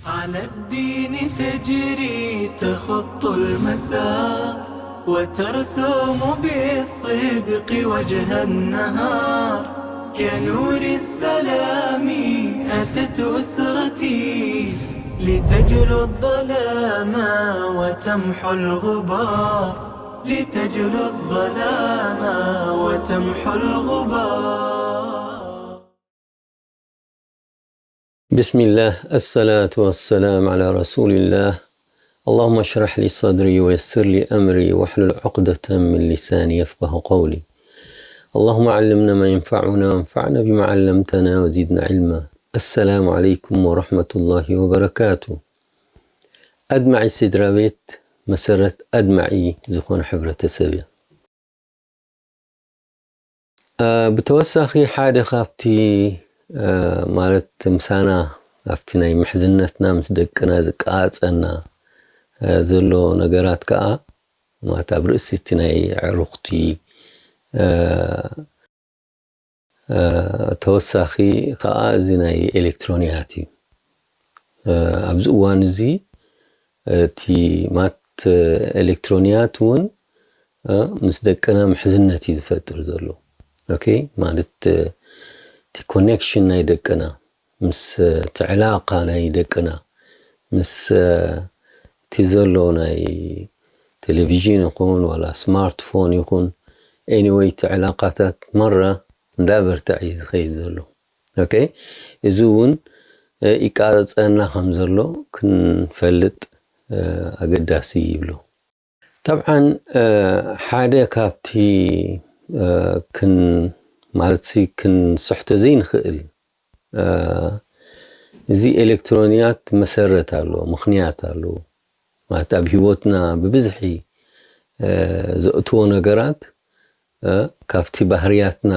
على الدين تجري تخط المسار، وترسم بالصدق وجه النهار. كنور السلام أتت أسرتي، لتجلو الظلام وتمحو الغبار، لتجلو الظلام وتمحو الغبار. بسم الله، الصلاة والسلام على رسول الله. اللهم اشرح لي صدري ويسر لي أمري واحلل عقدة من لساني يفقه قولي. اللهم علمنا ما ينفعنا وانفعنا بما علمتنا وزدنا علما. السلام عليكم ورحمة الله وبركاته. ኣድማዒ ስድራ ቤት መሰረት ኣድማዒ ዝኾነ ሕብረተሰብ እያ። ብተወሳኺ ሓደ ካብቲ ማለት ምሳና ኣብቲ ናይ ምሕዝነትና ምስ ደቅና ዝቃፀና ዘሎ ነገራት ከዓ ማለት ኣብ ርእሲ እቲ ናይ ዕሩኽቲ ተወሳኺ ከዓ እዚ ናይ ኤሌክትሮንያት እዩ። ኣብዚ እዋን እዚ እቲ ማት ኤሌክትሮንያት እውን ምስ ደቅና ምሕዝነት እዩ ዝፈጥር ዘሎ። ኦኬ ማለት እቲ ኮኔክሽን ናይ ደቅና ምስ እቲ ዕላቃ ናይ ደቅና ምስ እቲ ዘሎ ናይ ቴሌቪዥን ይኹን ዋላ ስማርትፎን ይኹን ኤኒወይ እቲ ዕላቃታት መራ እንዳበርትዕ እዩ ዝኸይድ ዘሎ። ኦኬ እዚ እውን ይቃፀፀና ከም ዘሎ ክንፈልጥ ኣገዳሲ ይብሎ። ጠብዓን ሓደ ካብቲ ክን ማለት ክንስሕቶ ዘይንኽእል እዚ ኤሌክትሮንያት መሰረት ኣለዎ፣ ምኽንያት ኣለዎ። ማለት ኣብ ህይወትና ብብዝሒ ዘእትዎ ነገራት ካብቲ ባህርያትና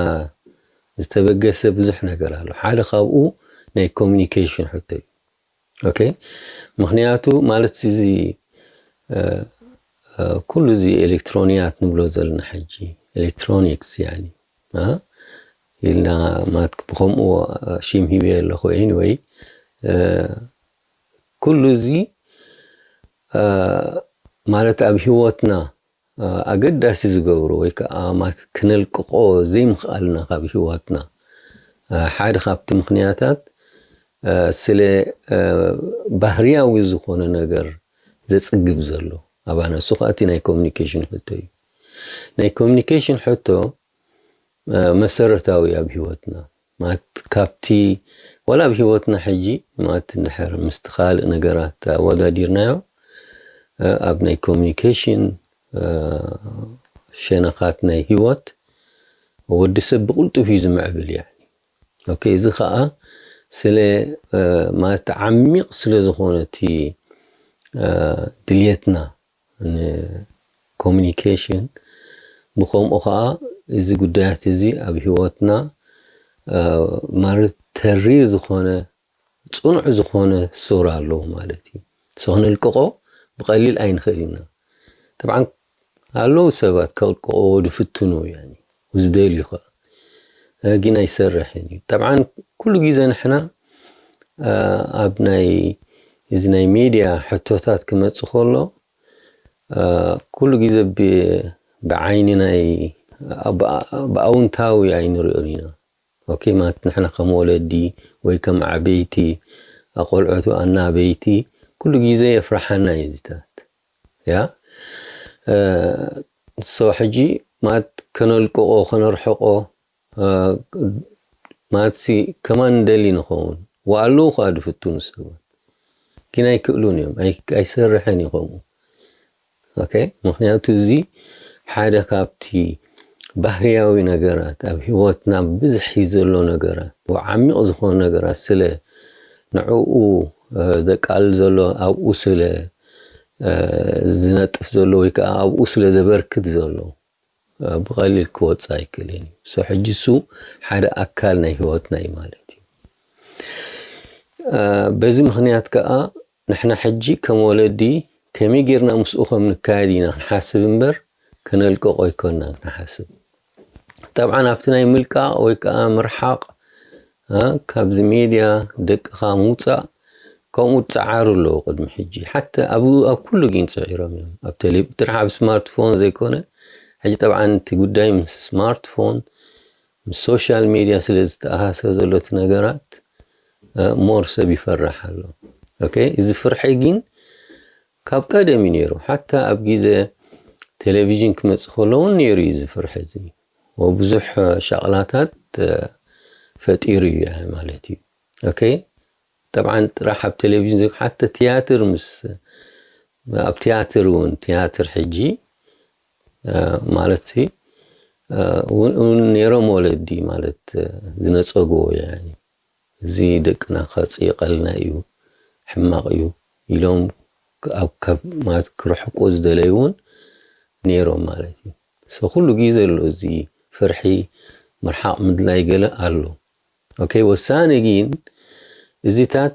ዝተበገሰ ብዙሕ ነገር ኣሎ። ሓደ ካብኡ ናይ ኮሚኒኬሽን ሕቶ እዩ። ኦኬ ምኽንያቱ ማለት እዚ ኩሉ እዚ ኤሌክትሮንያት ንብሎ ዘለና ሕጂ ኤሌክትሮኒክስ ያኒ ኢልና ማለት ብከምኡ ሽም ሂበ ኣለኹ። ኤኒወይ ኩሉ እዚ ማለት ኣብ ህይወትና ኣገዳሲ ዝገብሮ ወይ ከዓ ማለት ክነልቅቆ ዘይምኽኣልና ካብ ህይወትና ሓደ ካብቲ ምኽንያታት ስለ ባህርያዊ ዝኾነ ነገር ዘፅግብ ዘሎ ኣባና እሱ ከዓ እቲ ናይ ኮሚኒኬሽን ሕቶ እዩ። ናይ ኮሚኒኬሽን ሕቶ መሰረታዊ ኣብ ህይወትና ማለት ካብቲ ዋላ ኣብ ህይወትና ሕጂ ማለት እንድሕር ምስቲ ካልእ ነገራት ኣወዳዲርናዮ ኣብ ናይ ኮሚኒኬሽን ሸነኻት ናይ ህይወት ወዲ ሰብ ብቕልጡፍ እዩ ዝምዕብል። ያኒ ኦኬ እዚ ከዓ ስለ ማለት ዓሚቕ ስለ ዝኾነ እቲ ድልየትና ንኮሚኒኬሽን ብከምኡ ከዓ እዚ ጉዳያት እዚ ኣብ ህይወትና ማለት ተሪር ዝኾነ ፅኑዕ ዝኾነ ሱር ኣለዎ ማለት እዩ። ሶ ክንልቅቆ ብቐሊል ኣይንኽእል ኢና። ጠብዓን ኣለዉ ሰባት ከልቅቆ ድፍትኑ ዝደልዩ ኸ ግን ኣይሰርሕን እዩ። ጠብዓን ኩሉ ግዜ ንሕና ኣብ ናይ እዚ ናይ ሜድያ ሕቶታት ክመጽእ ከሎ ኩሉ ግዜ ብዓይኒ ናይ ብኣውንታዊ ኣይንሪኦን ኢና። ኦኬ ማለት ንሕና ከም ወለዲ ወይ ከም ዓበይቲ ኣቆልዑቱ ኣናበይቲ ኩሉ ግዜ የፍርሓና እዩ ዝታት ያ ሶ ሕጂ ማለት ከነልቅቆ ከነርሕቆ ማለት ሲ ከማን ንደሊ ንኸውን ወኣለዉ ከዓ ድፍትኑ ሰባት ግን ኣይክእሉን እዮም ኣይሰርሕን እዩ ከምኡ ኦኬ ምክንያቱ እዚ ሓደ ካብቲ ባህርያዊ ነገራት ኣብ ህይወትና ብዝሒ ዘሎ ነገራት ዓሚቕ ዝኾኑ ነገራት ስለ ንዕኡ ዘቃልል ዘሎ ኣብኡ ስለ ዝነጥፍ ዘሎ ወይ ከዓ ኣብኡ ስለ ዘበርክት ዘሎ ብቐሊል ክወፅእ ኣይክእልን እዩ። ሶ ሕጂ እሱ ሓደ ኣካል ናይ ህይወትና እዩ ማለት እዩ። በዚ ምኽንያት ከዓ ንሕና ሕጂ ከም ወለዲ ከመይ ጌርና ምስኡ ከም ንካየድ ኢና ክንሓስብ እምበር ከነልቀቆ ኣይኮንና ክንሓስብ። ጠብዓን ኣብቲ ናይ ምልቃቕ ወይ ከዓ ምርሓቕ ካብዚ ሜድያ ደቅኻ ምውፃእ ከምኡ ጸዓሩ ኣለዉ ቅድሚ ሕጂ። ሓታ ኣብ ኣብ ኩሉ ግን ጽዒሮም እዮም። ኣብ ቴሌ ጥራሕ ኣብ ስማርትፎን ዘይኮነ፣ ሕጂ ጠብዓን እቲ ጉዳይ ምስ ስማርትፎን፣ ምስ ሶሻል ሜድያ ስለ ዝተኣሳሰር ዘሎ እቲ ነገራት፣ እ፣ ሞር ሰብ ይፈርሕ ኣሎ። ኦኬ፣ እዚ ፍርሒ ግን ካብ ቀደም እዩ ነይሩ። ሓታ ኣብ ግዜ ቴሌቪዥን ክመጽእ ከሎ እውን ነይሩ እዩ እዚ ፍርሒ እዚ። ወብዙሕ ሻቕላታት፣ እ፣ ፈጢሩ እዩ ማለት እዩ። ኦኬ፣ ጠብዓን ጥራሕ ኣብ ቴሌቪዥን ዘይ-፣ ሓተ ትያትር ምስ፣ ኣብ ትያትር እውን፣ ትያትር ሕጂ፣ እ፣ ማለት ሲ፣ እ፣ እውን፣ እውን ነይሮም ወለዲ ማለት፣ እ፣ ዝነጸግዎ ያኒ። እዚ ደቅና ከጽይቐልና እዩ፣ ሕማቕ እዩ ኢሎም ክ-፣ ኣብ ካብ ማለት ክርሕቁ ዝደለዩ እውን ነይሮም ማለት እዩ። ሶ ኩሉ ግዜ ኣሎ እዚ ፍርሒ፣ ምርሓቕ ምድላይ ገለ ኣሎ። ኦኬ፣ ወሳኒ ግን እዚታት፣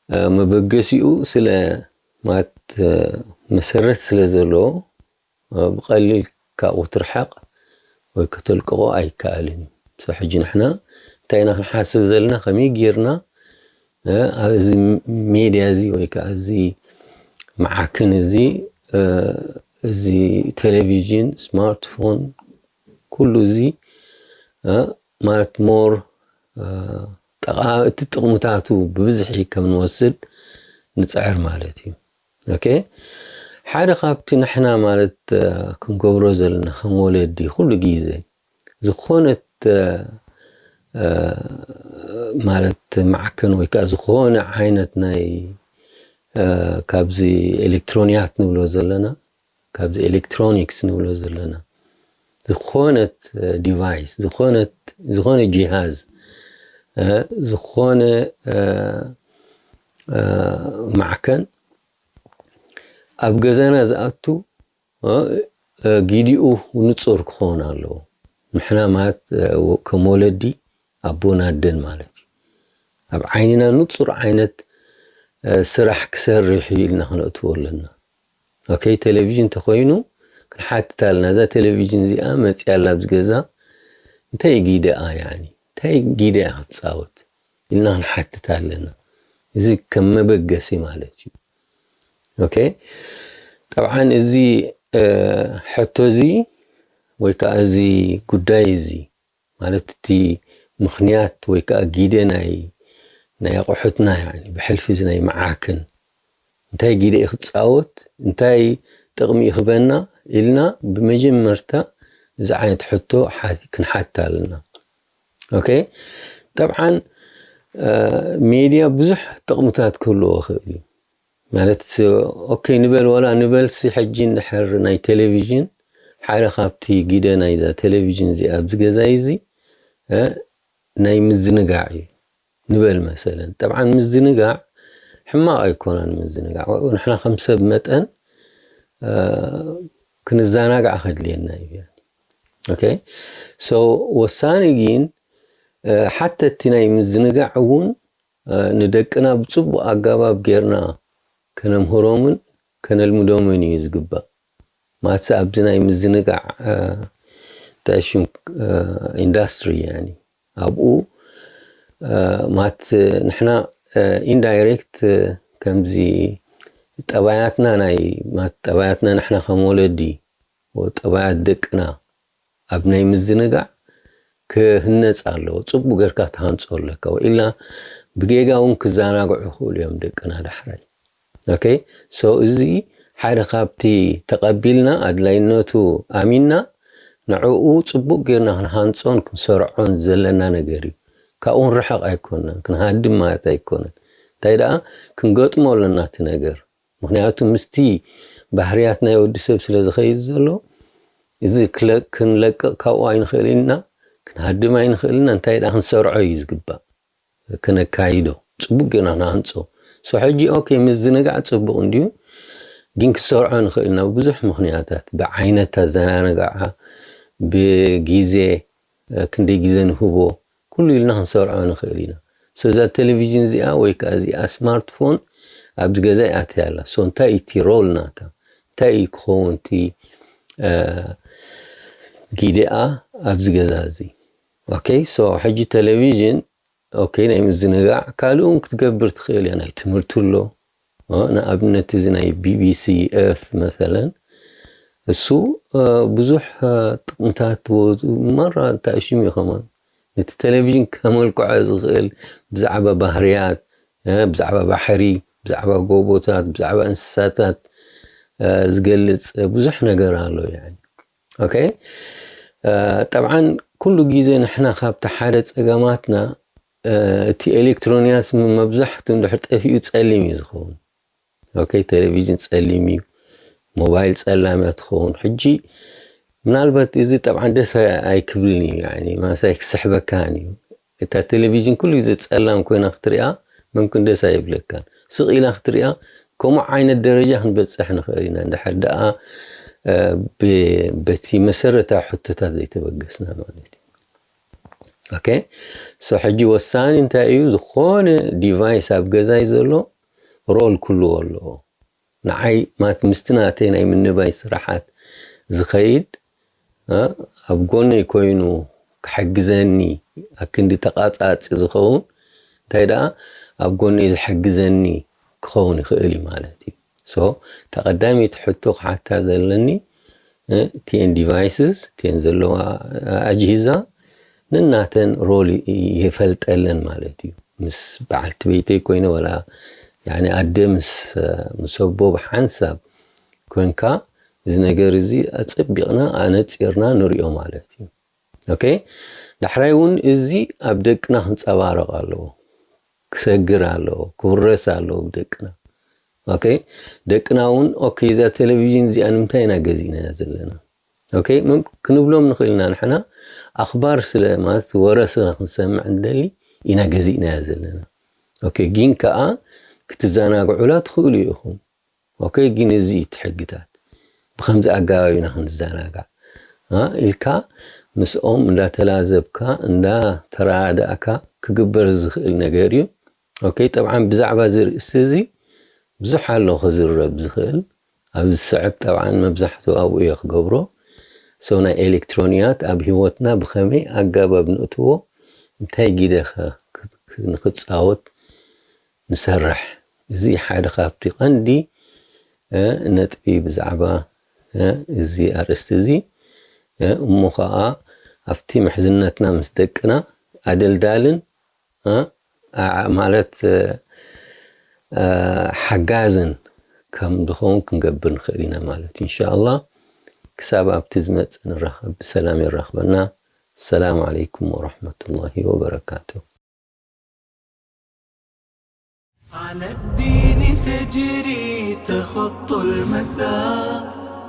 እ፣ መበገሲኡ ስለ ማለት፣ እ፣ መሰረት ስለ ዘሎ፣ እ፣ ብቐሊል ካብኡ ክትርሕቕ ወይ ከተልቅቖ ኣይከኣልን እዩ። ሶ ሕጂ ንሕና እንታይ ኢና ክንሓስብ ዘለና? ከመይ ጌርና፣ እ፣ ኣብ እዚ ሜድያ እዚ ወይ ከዓ እዚ መዓክን እዚ፣ እ፣ እዚ ቴሌቪዥን፣ ስማርትፎን፣ ኩሉ እዚ፣ እ፣ ማለት ሞር፣ እ፣ ጠቓ-፣ እቲ ጥቕምታቱ ብብዝሒ ከም ንወስድ ንጽዕር ማለት እዩ። ኦኬ? ሓደ ካብቲ ንሕና ማለት፣ እ፣ ክንገብሮ ዘለና ከም ወለዲ ኩሉ ግዜ ዝኾነት፣ እ፣ እ፣ ማለት ማዕከን ወይ ከዓ ዝኾነ ዓይነት ናይ፣ እ፣ ካብዚ ኤሌክትሮንያት ንብሎ ዘለና፣ ካብዚ ኤሌክትሮኒክስ ንብሎ ዘለና፣ ዝኾነት፣ እ፣ ዲቫይስ፣ ዝኾነት፣ ዝኾነ ጂሃዝ፣ እ፣ ዝኾነ፣ እ፣ እ፣ ማዕከን ኣብ ገዛና ዝኣቱ፣ እ፣ እ፣ ጊዲኡ ንጹር ክኸውን ኣለዎ። ንሕና ማለት፣ እ፣ ወ-፣ ከም ወለዲ ኣቦን ኣደን ማለት እዩ። ኣብ ዓይንና ንጹር ዓይነት፣ እ፣ ስራሕ ክሰርሕ እዩ ኢልና ክነእትዎ ኣለና። ኦኬ፣ ቴሌቪዥን እንተኾይኑ ክንሓትት ኣለና። እዛ ቴሌቪዥን እዚኣ መጺኣ ኣላ ኣብዚ ገዛ፣ እንታይ ጊደኣ ያኒ? እንታይ ጊደኣ ክትጻወት? ኢልና ክንሓትት ኣለና። እዚ ከም መበገሲ ማለት እዩ። ኦኬ፣ ጠብዓን እዚ፣ እ፣ ሕቶ እዚ ወይ ከዓ እዚ ጉዳይ እዚ ማለት እቲ ምኽንያት ወይ ከዓ ጊደ ናይ፣ ናይ ኣቑሑትና ያኒ ብሕልፊ እዚ ናይ መዓክን እንታይ ጊደ እዩ ክጻወት፣ እንታይ ጥቕሚ እዩ ክበና ኢልና ብመጀመርታ እዚ ዓይነት ሕቶ ሓቲ-፣ ክንሓት ኣለና። ኦኬ፣ ጠብዓን፣ እ፣ ሜድያ ብዙሕ ጥቕምታት ክህልዎ ይኽእል እዩ። ማለት፣ ኦኬ ንበል፣ ዋላ ንበልሲ ሕጂ እንድሕር ናይ ቴሌቪዥን ሓደ ካብቲ ጊደ ናይዛ ቴሌቪዥን እዚኣ ኣብዚ ገዛይ እዚ፣ እ፣ ናይ ምዝንጋዕ እዩ ንበል መሰለን። ጠብዓን ምዝንጋዕ ሕማቕ ኣይኮነን ምዝንጋዕ። ንሕና ከም ሰብ መጠን፣ እ፣ ክንዘናጋዕ ከድልየና እዩ። ኦኬ? ሶ ወሳኒ ግን፣ እ፣ ሓተቲ ናይ ምዝንጋዕ እውን፣ እ፣ ንደቅና ብጽቡቕ ኣገባብ ጌርና ከነምህሮምን ከነልምዶምን እዩ ዝግባእ። ማትስ ኣብዚ ናይ ምዝንጋዕ፣ እ፣ እንታይ ሽም፣ እ፣ ኢንዳስትሪ፣ ያኒ፣ ኣብኡ፣ እ፣ ማት ንሕና፣ እ፣ ኢንዳይሬክት፣ እ፣ ከምዚ ጠባያትና ናይ፣ ማት ጠባያትና ንሕና ከም ወለዲ፣ ጠባያት ደቅና ኣብ ናይ ምዝንጋዕ ክህነጽ ኣለዎ። ጽቡቕ ጌርካ ትሃንጾ ኣለካ። ወኢላ ብጌጋ እውን ክዘናግዑ ይኽእሉ እዮም ደቅና ዳሕራይ። ኦኬ? ሶ እዚ ሓደ ካብቲ ተቐቢልና ኣድላይነቱ ኣሚንና ንዕኡ ጽቡቕ ጌርና ክንሃንጾን ክንሰርዖን ዘለና ነገር እዩ። ካብኡ ክንርሕቕ ኣይኮነን፣ ክንሃድም ማለት ኣይኮነን። እንታይ ደኣ ክንገጥሞ ኣለና እቲ ነገር። ምኽንያቱ ምስቲ ባህርያት ናይ ወዲ ሰብ ስለ ዝኸይድ ዘሎ፣ እዚ ክለ-፣ ክንለቅቕ ካብኡ ኣይንኽእል ኢና፣ ክንሃድም ኣይንኽእል ኢና። እንታይ ደኣ ክንሰርዖ እዩ ዝግባእ፣ ክነካይዶ፣ ጽቡቕ ጌርና ክንሃንጾ። ሶ ሕጂ ኦኬ፣ ምዝንጋዕ ጽቡቕ እንድዩ፣ ግን ክንሰርዖ ንኽእል ኢና ብብዙሕ ምኽንያታት፣ ብዓይነት ኣዘናግዓ፣ ብግዜ፣ እ፣ ክንደይ ግዜ ንህቦ፣ ኩሉ ኢልና ክንሰርዖ ንኽእል ኢና። ሶ እዛ ቴሌቪዥን እዚኣ ወይ ከኣ እዚኣ ስማርትፎን ኣብዚ ገዛ እያ ኣትያ ኣላ። ሶ እንታይ እዩ እቲ ሮል ናታ? እንታይ እዩ ክኸውን እቲ፣ እ፣ ጊደኣ ኣብዚ ገዛ እዚ? ኦኬ፣ ሶ ሕጂ ቴሌቪዥን፣ ኦኬ፣ ናይ ምዝንጋዕ ካልእ እውን ክትገብር ትኽእል እያ። ናይ ትምህርቲ ኣሎ። እ፣ ንኣብነት እዚ ናይ ቢ ቢ ሲ ኤርት መሰለን፣ እሱ፣ እ፣ ብዙሕ፣ እ፣ ጥቕምታት ወ-፣ ማራ እንታይ ሽም እዩ ከማን፣ ነቲ ቴሌቪዥን ከመልክዖ ዝኽእል ብዛዕባ ባህርያት፣ እ፣ ብዛዕባ ባሕሪ፣ ብዛዕባ ጎቦታት፣ ብዛዕባ እንስሳታት፣ እ፣ ዝገልጽ ብዙሕ ነገር ኣሎ። ያኒ ኦኬ። እ፣ ጠብዓን ኩሉ ግዜ ንሕና ካብቲ ሓደ ጸገማትና፣ እ፣ እቲ ኤሌክትሮኒያስ ም-፣ መብዛሕቱ እንድሕር ጠፊኡ ጸሊም እዩ ዝኸውን። ኦኬ፣ ቴሌቪዥን ጸሊም እዩ፣ ሞባይል ጸላም እያ ትኸውን። ሕጂ ምናልባት እዚ ጠብዓን ደስ ኣይ-፣ ኣይክብልን እዩ፣ ያኒ ማሳይ ክስሕበካን እዩ። እታ ቴሌቪዥን ኩሉ ግዜ ጸላም ኮይና ክትሪኣ መምክን ደስ ኣይብለካን። ስቕ ኢላ ክትሪኣ ከምኡ ዓይነት ደረጃ ክንበጽሕ ንኽእል ኢና፣ እንድሕር ደኣ፣ እ፣ ብ-፣ በቲ መሰረታዊ ሕቶታት ዘይተበገስና ማለት እዩ። ኦኬ። ሶ ሕጂ ወሳኒ እንታይ እዩ? ዝኾነ ዲቫይስ ኣብ ገዛይ ዘሎ ሮል ክህልዎ ኣለዎ። ንዓይ ማት ምስቲ ናተይ ናይ ምንባይ ስራሓት ዝኸይድ፣ እ፣ ኣብ ጎነይ ኮይኑ ክሕግዘኒ፣ ኣክንዲ ተቓጻጺ ዝኸውን እንታይ ደኣ ኣብ ጎነይ ዝሕግዘኒ ክኸውን ይኽእል እዩ ማለት እዩ። ሶ፣ እታ ቀዳመይቲ ሕቶ ክሓታ ዘለኒ፣ እ፣ እቲኤን ዲቫይስስ፣ እቲኤን ዘለዋ ኣጅሂዛ ነናተን ሮል ይ-፣ ይፈልጠለን ማለት እዩ። ምስ በዓልቲ ቤተይ ኮይነ ወላ፣ ያኒ፣ ኣደ ምስ፣ ምስ ኣቦ ብሓንሳብ ኮንካ፣ እዚ ነገር እዚ ኣጸቢቕና ኣነጺርና ንሪኦ ማለት እዩ። ኦኬ? ዳሕራይ እውን እዚ ኣብ ደቅና ክንጸባረቕ ኣለዎ፣ ክሰግር ኣለዎ፣ ክውረስ ኣለዎ ብደቅና። ኦኬ? ደቅና እውን፣ ኦኬ፣ እዛ ቴሌቪዥን እዚኣ ንምንታይ ኢና ገዚእናያ ዘለና? ኦኬ? መም-፣ ክንብሎም ንኽእል ኢና ንሕና፣ ኣኽባር ስለ፣ ማለት፣ ወረ ስለ ክንሰምዕ እንደሊ ኢና ገዚእናያ ዘለና። ኦኬ? ግን ከኣ ክትዘናግዑላ ትኽእሉ ኢኹም። ኦኬ፣ ግን እዚ እዩ እቲ ሕግታት። ብኸምዚ ኣገባብ ኢና ክንዘናጋዕ፣ እ፣ ኢልካ ምስኦም እንዳተላዘብካ፣ እንዳተረዳእካ ክግበር ዝኽእል ነገር እዩ። ኦኬ፣ ጠብዓን ብዛዕባ እዚ ርእስቲ እዚ ብዙሕ ኣሎ ክዝረብ ዝኽእል። ኣብ ዝስዕብ ጠብዓን መብዛሕትኡ ኣብኡ እየ ክገብሮ። ሶ፣ ናይ ኤሌክትሮንያት ኣብ ህይወትና ብኸመይ ኣገባብ ንእትዎ፣ እንታይ ግደ ኸ ክ-፣ ክ-፣ ንክጻወት ንሰርሕ። እዚ ሓደ ካብቲ ቀንዲ፣ እ፣ ነጥቢ ብዛዕባ፣ እ፣ እዚ ኣርእስቲ እዚ፣ እ፣ እሞ ኸኣ ኣብቲ ምሕዝነትና ምስ ደቅና ኣደልዳልን፣ እ፣ ኣ-፣ ማለት፣ እ፣ እ፣ ሓጋዝን ከም ዝኸውን ክንገብር ንኽእል ኢና ማለት እዩ። ኢንሻኣላህ፣ ክሳብ ኣብቲ ዝመጽእ ንራኸብ፣ ብሰላም የራኽበና። ሰላም ዓለይኩም ወረሕመቱላሂ ወበረካቱ። على الدين تجري تخط المسار،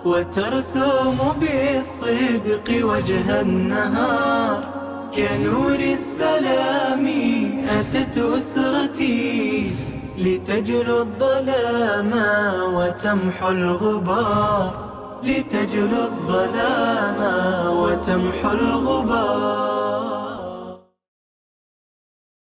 وترسم بالصدق وجه النهار. كنور السلام أتت أسرتي، لتجلو الظلام وتمحو الغبار، لتجلو الظلام وتمحو الغبار.